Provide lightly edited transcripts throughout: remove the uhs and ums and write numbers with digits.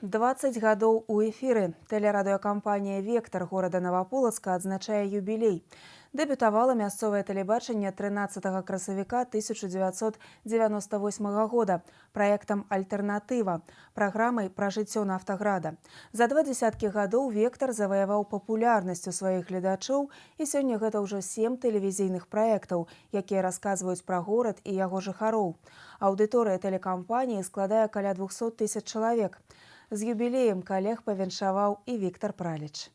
20 гадоў у эфіры. Тэлерадыёкампанія «Вектар» горада Наваполацка адзначае юбілей. Дэбютавала мясцовае тэлебачанне 13 красавіка 1998 года праектам «Альтэрнатыва», праграмай пра жыццё Нафтаграда. За два дзесяткі гадоў «Вектар» заваяваў папулярнасць у сваіх гледачоў, і сёння гэта ўжо сем тэлевізійных праектаў, якія расказваюць пра горад і яго жыхароў. Аўдыторыя тэлекампаніі складае каля 200 тысяч чалавек. З юбілеем калег павіншаваў і Віктар Праліч.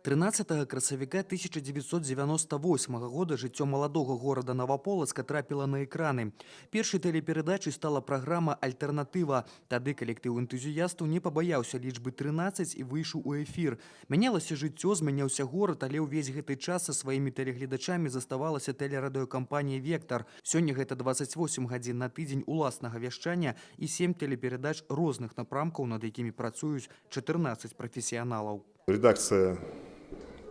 13 красавіка 1998 года жыццё маладога горада Наваполацка трапіла на экраны. Першай тэлеперадачай стала праграма «Альтэрнатыва». Тады калектыў энтузіястаў не пабаяўся лічбы 13 і выйшаў у эфір. Мянялася жыццё, змяняўся горад, але ўвесь гэты час са сваімі тэлегледачамі заставалася тэлерадыёкампанія «Вектар». Сёння гэта 28 гадзін на тыдзень уласнага вяшчання і 7 тэлеперадач розных напрамкаў, над якімі працуюць 14 прафесіяналаў. Редакция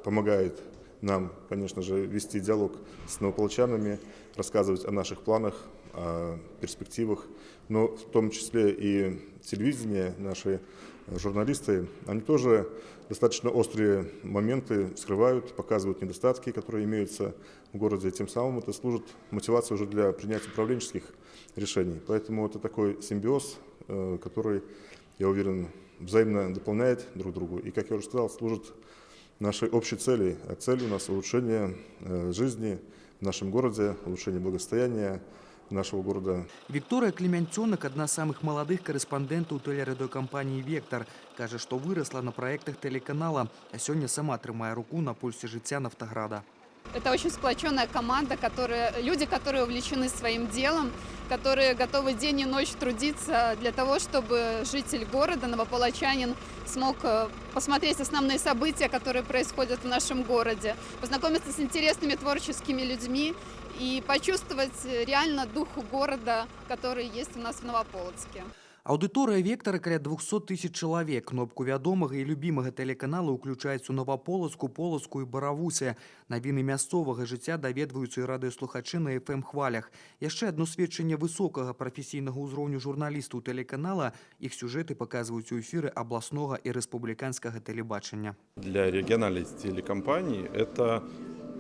помогает нам, конечно же, вести диалог с новополочанами, рассказывать о наших планах, о перспективах, но в том числе и телевидение, наши журналисты, они тоже достаточно острые моменты вскрывают, показывают недостатки, которые имеются в городе, тем самым это служит мотивацией уже для принятия управленческих решений. Поэтому это такой симбиоз, который, я уверен, взаимно дополняет друг другу и, как я уже сказал, служит нашей общей цели. А цель у нас улучшение жизни в нашем городе, улучшение благосостояния нашего города. Вікторыя Клемянцёнак — адна з самых маладых карэспандэнтаў тэлерадыёкампаніі «Вектар». Кажа, што вырасла на праектах тэлеканала, а сёння сама трымае руку на пульсе жыцця Нафтаграда. Это очень сплоченная команда, которые, люди, которые увлечены своим делом, которые готовы день и ночь трудиться для того, чтобы житель города, новополочанин, смог посмотреть основные события, которые происходят в нашем городе, познакомиться с интересными творческими людьми и почувствовать реально дух города, который есть у нас в Новополоцке. Аўдыторыя «Вектара» каля 200 тысяч чалавек. Кнопку вядомага і любімага тэлеканала ўключаюць у Наваполацку, Полацку і Баравусе. Навіны мясцовага жыцця даведваюцца і радыёслухачы на FM-хвалях. Яшчэ адно сведчанне высокага прафесійнага ўзроўню журналістаў тэлеканала — іх сюжэты паказваюць у эфіры абласнога і рэспубліканскага тэлебачання. Для региональной телекомпании это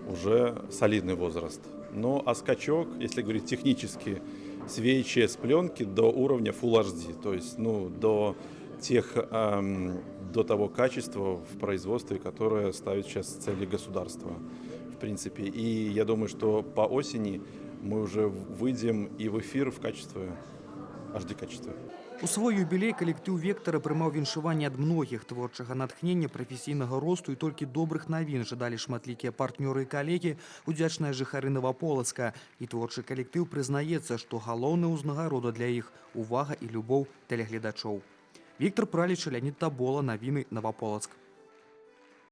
уже солидный возраст. Ну а скачок, если говорить технически, с VHS пленки до уровня Full HD, то есть, ну, до того качества в производстве, которое ставит сейчас цели государства, в принципе. И я думаю, что по осени мы уже выйдем и в эфир в качестве, HD качестве. У свой юбілей калектыў «Вектара» прымаў віншаванне ад многіх: творчага натхнення, прафесійнага росту і толькі добрых навін жадалі шматлікія партнёры і калегі, удзячныя жыхары Наваполацка. І творчы калектыў прызнаецца, што галоўная ўзнагарода для іх — увага і любоў тэлегледачоў. Віктар Праліч, Леанід Табола, навіны, Наваполацк.